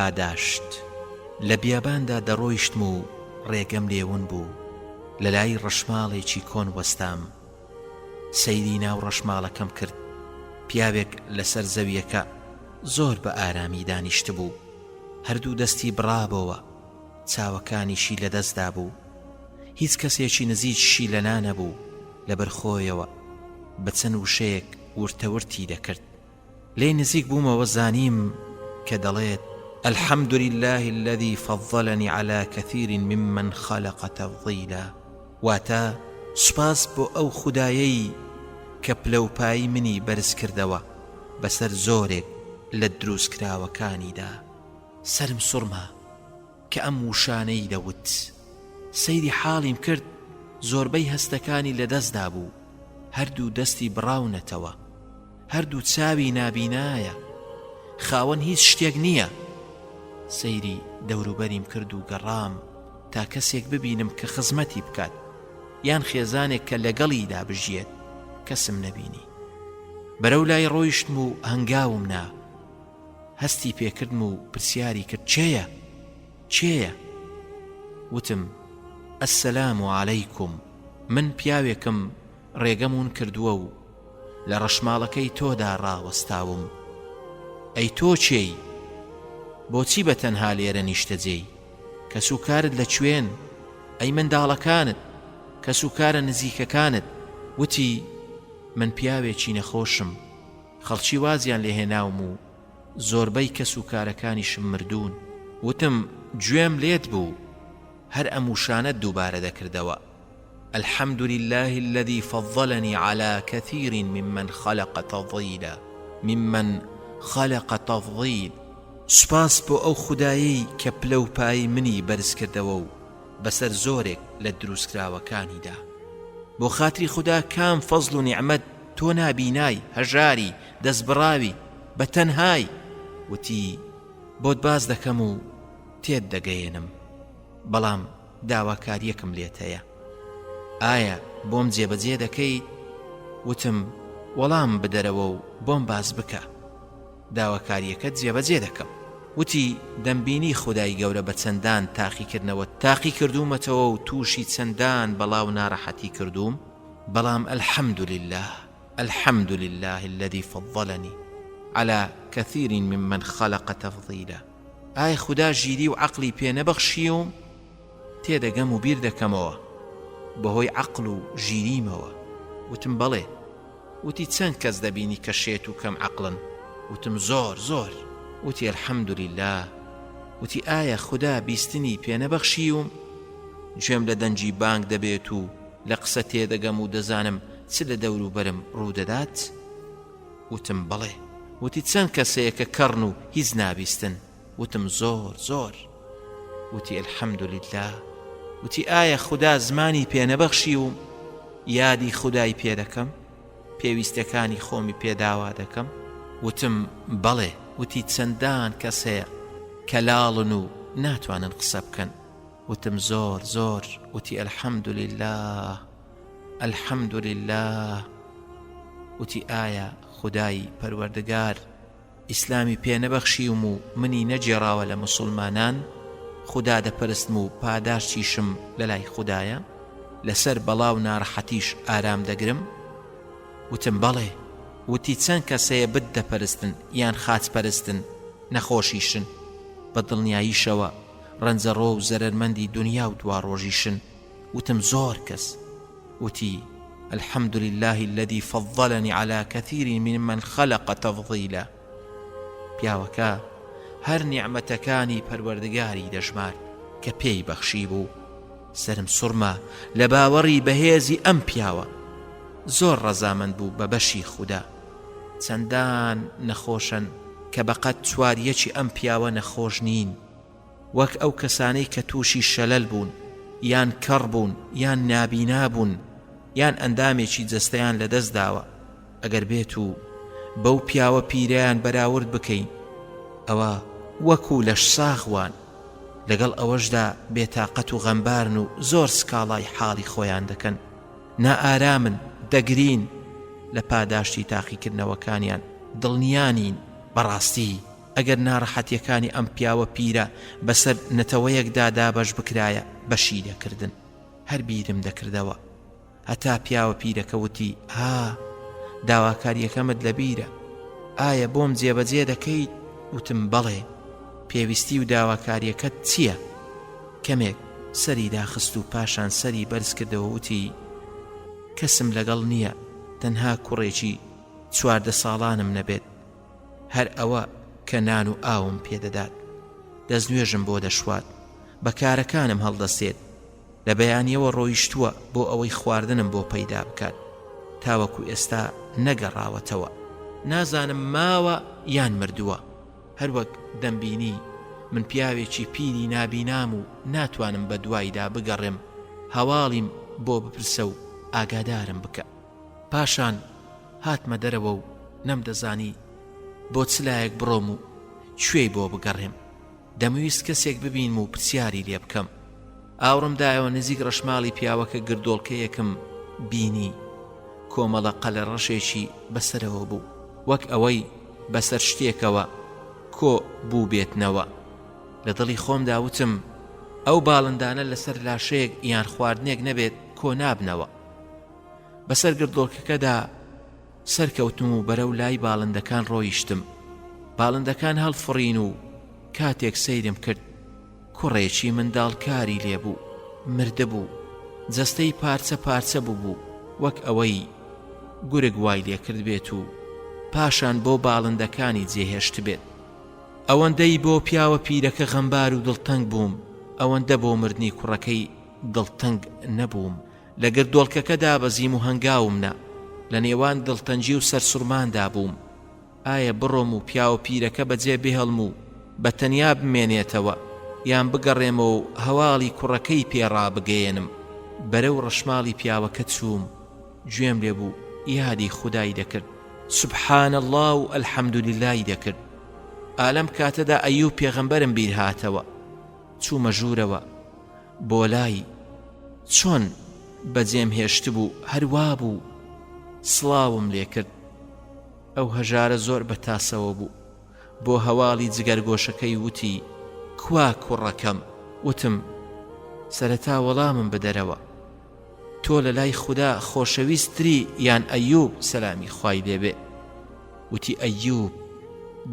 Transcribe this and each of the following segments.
پاداشت. لە بیاباندا دەڕۆیشتم و ڕێگەم لێ ون بوو، لە لای ڕەشماڵێکی کۆن وەستام. سەیری ناو ڕەشماڵەکەم کرد، پیاوێک لەسەر زەوییەکە زۆر بە ئارامی دانیشتبوو، هەردوو دەستی بڕابۆوە، چاوەکانیشی لەدەست دابوو. هیچ کەسێکی نزیکیشی لەلا نەبوو، لەبەر خۆیەوە بە چەند وشەیەک ورتەورتی دەکرد. لێی نزیک بوومەوە زانیم کە دەڵێت، الحمد للە الذی فضلنی علی کثیر ممن خلق تفضیلا، واتە، سوپاس بۆ ئەو خودایەی کە پلەوپایی منی بەرز کردەوە بەسەر زۆرێک لە دروستکراوەکانیدا. سەرم سوڕما کە ئەم وشانەی دەوت. سەیری حاڵیم کرد زۆربەی هەستەکانی لەدەست دابوو، هەردوو دەستی بڕاونەتەوە. هەردوو چاوی نابینایە. خاوەن هیچ شتێک نییە. سەیری دەوروبەریم کرد و گەڕام تا کەسێک ببینم کە خزمەتی بکات یان خێزانێک کە لەگەڵیدا بژیێت، کەسم نەبینی. بەرەو لای ڕۆیشتم و هەنگاوم نا. هەستی پێکردم و پرسیاری کرد کێیە؟ کێیە؟ وتم، السلام علیکم، من پیاوێکم ڕێگەم ون کردووە و لە ڕەشماڵەکەی تۆدا ڕاوەستاوم. ئەی تۆ کێی؟ بۆچی بە تەنها لێرە نیشتەجێی؟ کەسوکارت لە کوێن؟ ئەی منداڵەکانت؟ کەسوکارە نزیکەکانت؟ وتی، من پیاوێکی نەخۆشم، خەڵکی وازیان لێ هێناوم و زۆربەی کەس و کارەکانیشم مردوون. وتم، گوێم لێت بوو هەر ئەم وشانەت دووبارە دەکردەوە، الحمد للە الذی فضلنی علی کثیر ممن خلق تفضیلا ممن خلق تفضیل. سوپاس بۆ ئەو خودایەی کە پلە و پایەی منی بەرز کردەوە و بەسەر زۆرێک لە دروستکراوەکانیدا. بۆ خاتری خودا کام فەزڵ و نیعمەت تۆ نابینای، هەژاری، دەستبڕاوی، بە تەنهای؟ وتی، بۆت باس دەکەم و تێت دەگەیەنم، بەڵام داواکارییەکم لێت هەیە، ئایا بۆم جێبەجێ دەکەیت؟ وتم، وەڵام بدەرەوە و بۆم باس بکە. داواکارییەکەت جێبەجێ دەکەم. وتی، دەمبینی خودای گەورە بە چەندان تاقیکردنەوە تاقی کردوومەتەوە و تووشی چەندان بەڵا و ناڕەحەتی کردووم، بەڵام الحمدللە، الحمدللە الذی فضلنی علی کثیر ممن خلق تفضیلا، ئایا خودا ژیری و عەقڵی پێ نەبەخشیوم؟ تێدەگەم و بیر دەکەمەوە بەهۆی عەقڵ و ژیریمەوە. وتم، بەڵێ. وتی چەند کەس دەبینی کە شێت و کەم عەقڵن؟ وتم زۆر زۆر. وتی الحمدللە. وتی ئایا خودا بیستنی پێ نەبەخشیوم؟ گوێم لە دەنگی بانگ دەبێت و لە قسە تێدەگەم و دەزانم چ لە دەوروبەرم ڕوودەدات؟ وتم بەڵێ. وتی چەند کەس هەیە کە کەڕن و هیچ نابیستن؟ وتم زۆر زۆر. وتی الحمدللە. وتی ئایا خودا زمانی پێ نەبەخشیوم یادی خودای پێ دەکەم؟ پێویستەکانی خۆمی پێ داوا دەکەم؟ وتم بەڵێ. وتی چەندان کەس هەیە کە لاڵن و ناتوانن قسە بکەن. وتم زۆر زۆر. وتی الحمدللە الحمدللە. وتی ئایا خودای پەروەردگار ئیسلامی پێ نەبەخشیوم و منی نەگێڕاوە لە موسوڵمانان، خودا دەپەرستم و پاداشتیشم لەلای خودایە، لەسەر بەڵا و ناڕەحەتیش ئارام دەگرم؟ وتم بەڵێ، وتی چەند کەس هەیە بت دەپەرستن یان خاچ پەرستن، نەخۆشیشن، بە دڵنیاییشەوە ڕەنجەڕۆ و زەرەرمەندی دونیا و دواڕۆژیشن، وتم زۆر کەس. وتی، الحمد للە الذی فضلنی علی کثیر ممن خلق تفضیلا، پیاوەکە هەر نیعمەتەکانی پەروەردگاری دەژمارد کە پێی بەخشیبوو، سەرم سوڕما لە باوەڕی بەهێزی ئەم پیاوە، زۆر ڕەزامەند بوو بە بەشی خودا، چەندان نەخۆشن کە بەقەد چواریەکی ئەم پیاوە نەخۆش نین. وەک ئەو کەسانەی کە تووشی شەلەل بوون یان کەڕ بوون یان نابینا بوون یان ئەندامێکی جەستەیان لەدەست داوە، ئەگەر بێت و بەو پیاوە پیرەیان بەراورد بکەین ئەوا وەکو لەشساغ وان، لەگەڵ ئەوەشدا بێتاقەت و غەمبارن و زۆر سکاڵای حاڵی خۆیان دەکەن، نائارامن، دەگرین، لە پاداشتی تاقیکردنەوەکانیان دڵنیا نین، بەڕاستی. ئەگەر ناڕەحەتیەکانی ئەم پیاوە پیرە بەسەر نەتەوەیەکدا دابەش بکرایە بەشی دەکردن. هەر بیرم دەکردەوە. هەتا پیاوە پیرەکە وتی، ها، داواکارییەکەمت لەبیرە، ئایا بۆم جێبەجێ دەکەیت؟ وتم، بەڵێ، پێویستی و داواکارییەکەت چییە؟ کەمێک سەری داخست و پاشان سەری بەرز کردەوە وتی، کەسم لەگەڵ نییە، تەنها کوڕێکی 14 ساڵانم نەبێت، هەر ئەوە کە نان و ئاوم پێدەدات، دەستنوێژم بۆ دەشوات، بە کارەکانم هەڵدەستێت، لە بەیانیەوە ڕۆیشتووە بۆ ئەوەی خواردنم بۆ پەیدا بکات، تاوەکو ئێستا نەگەڕاوەتەوە. نازانم ماوە یان مردووە. هەروەک دەمبینی من پیاوێکی پیری نابینام و ناتوانم بە دوایدا بگەڕێم، هەواڵیم بۆ بپرسە و ئاگادارم بکە. پاشان هاتمە دەرەوە و نەمدەزانی بۆ چ لایەک بڕۆم و کوێی بۆ بگەڕێم. دەمویست کەسێک ببینم و پرسیاری لێ بکەم. ئاوڕم دایەوە نزیک ڕەشماڵی پیاوەکە گردۆڵکەیەکم بینی کۆمەڵە قەلەڕەشێکی بەسەرەوە بوو وەک ئەوەی بەسەر شتێکەوە کۆ بووبێتنەوە. لە دڵی خۆمدا وتم ئەو باڵندانە لەسەر لاشەیەک یان خواردنێک نەبێت کۆ نابنەوە. بەسەر گردۆڵکەکەدا سەرکەوتم و بەرەو لای باڵندەکان ڕۆیشتم. باڵندەکان هەڵفڕین و کاتێک سەیرم کرد کوڕێکی منداڵ کاری لێ بوو، مردبوو، جەستەی پارچە پارچە بووبوو وەک ئەوەی گورگ وای لێ کردبێت و پاشان بۆ باڵندەکانی جێهێشتبێت. ئەوەندەی بۆ پیاوە پیرەکە غەمبار و دڵتەنگ بووم، ئەوەندە بۆ مردنی کوڕەکەی دڵتەنگ نەبووم. لە گردۆڵکەکە دابەزیم و هەنگاوم نا. لە نێوان دڵتەنگی و سەرسوڕماندا بووم. ئایا بڕۆم و پیاوە پیرەکە بەجێ بهێڵم و بە تەنیا بمێنێتەوە، یان بگەڕێمەوە و هەواڵی کوڕەکەی پێ ڕابگەیەنم؟ بەرەو ڕەشماڵی پیاوەکە چووم، گوێم لێ بوو یادی خودای دەکرد، سبحان اللە و الحمدللە ی دەکرد. ئا لەم کاتەدا ئەیوب پێغەمبەرم بیر هاتەوە. چوومە ژوورەوە بۆ لای، چۆن بەجێم هێشتبوو هەر وابوو، سڵاوم لێ کرد. ئەو هەژارە زۆر بە تاسەوە بوو. بۆ هەواڵی جگەرگۆشەکەی وتی، کوا کوڕەکەم؟ وتم، سەرەتا وەڵامم بدەرەوە. تۆ لە لای خودا خۆشەویست تری یان ئەیوب سەلامی خوای لێ بێ؟ وتی، ئەیوب.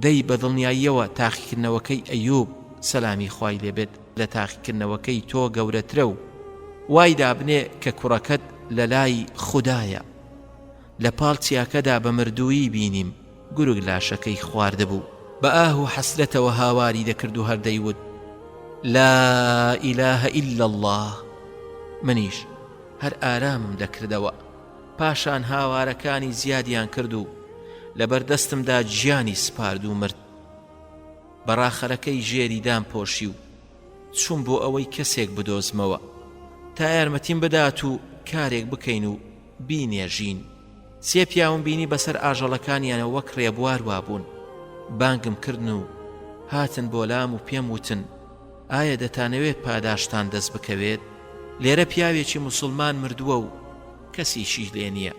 دەی بە دڵنیاییەوە تاقیکردنەوەکەی ئەیوب سەلامی خوای لێ بێت لە تاقیکردنەوەکەی تۆ گەورەترە و وای دابنێ کە کوڕەکەت لە لای خودایە. لە پاڵ چیاکەدا بە مردوویی بینیم گورگ لاشەکەی خواردبوو. بە ئاه و حەسرەتەوە هاواری دەکرد و هەر دەیوت، لا الە الا اللە. منیش هەر ئارامم دەکردەوە. پاشان هاوارەکانی زیادیان کرد و لەبەر دەستمدا گیانی سپارد و مرد. بە ڕاخەرەکەی ژێری دامپۆشی و چووم بۆ ئەوەی کەسێک بدۆزمەوە تا یارمەتیم بدات و کارێک بکەین و بینێژین. سێ پیاوم بینی بەسەر ئاژەڵەکانیانەوە وەک ڕێبوار وابوون. بانگم کردن و هاتن بۆ لام و پێم وتن، ئایا دەتانەوێت پاداشتان دەست بکەوێت؟ لێرە پیاوێکی موسڵمان مردووە و کەسیشی لێ نییە.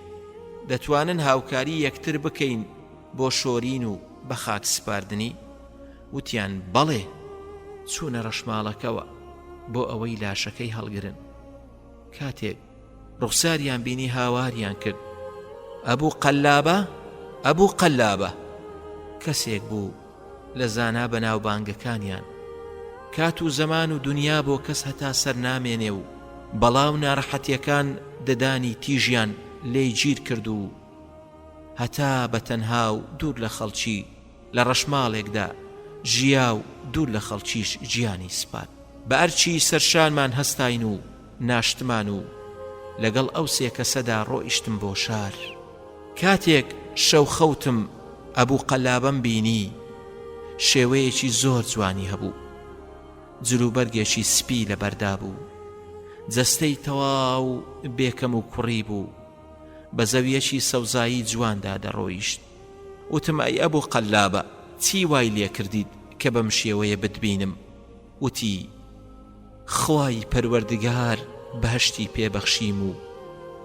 دەتوانن هاوکاری یەکتر بکەین بۆ شۆرین و بەخاک سپاردنی؟ وتیان، بەڵێ. چوونە ڕەشماڵەکەوە بۆ ئەوەی لاشەکەی هەڵگرن. کاتێک ڕوخساریان بینی هاواریان کرد ئەبوو قەلابە ئەبوو قەلابە کەسێک بوو لە زانا بەناوبانگەکانیان کات و زەمان و دنیا بۆ کەس هەتا سەر نامێنێ و بەڵا و ناڕەحەتیەکان ددانی تیژیان لێی گیر کرد و هەتا بە تەنها و دوور لە خەڵکی لە ڕەشماڵێکدا ژیا و دوور لە خەڵکیش گیانی سپارد. بە ئەرکی سەرشانمان هەستاین و ناشتمان و لەگەڵ ئەو سێ کەسەدا ڕۆیشتم بۆ شار. کاتێک شەو خەوتم ئەبوو قەلابەم بینی، شێوەیەکی زۆر جوانی هەبوو. جلوبەرگێکی سپی لەبەردا بوو. جەستەی تەواو بێ کەموکوڕی بوو. بە زەوییەکی سەوزایی جواندا دەڕۆیشت. وتم ئەی ئەبو قەلابە چی وای لێکردیت کە بەم شێوەیە بتبینم؟ وتی، خوای پەروەردگار بەهەشتی پێ بەخشیم و.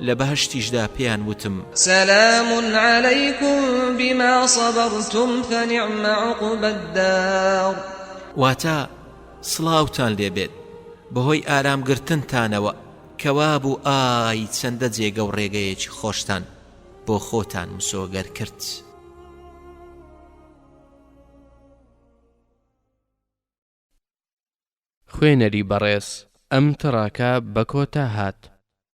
لە بەهەشتیشدا پێیان وتم. سلام علیکم بما صبرتم فنعم عقبی الدار. واتە، سڵاوتان لێ بێت بەهۆی ئارام گرتنتانەوە، کەوابوو ئای چەندە جێگە و ڕێگەیەکی خۆشتان بۆ خۆتان مسۆگەر کرد. خوێنەری بەڕێز ئەم تڕاکە بە کۆتا هات.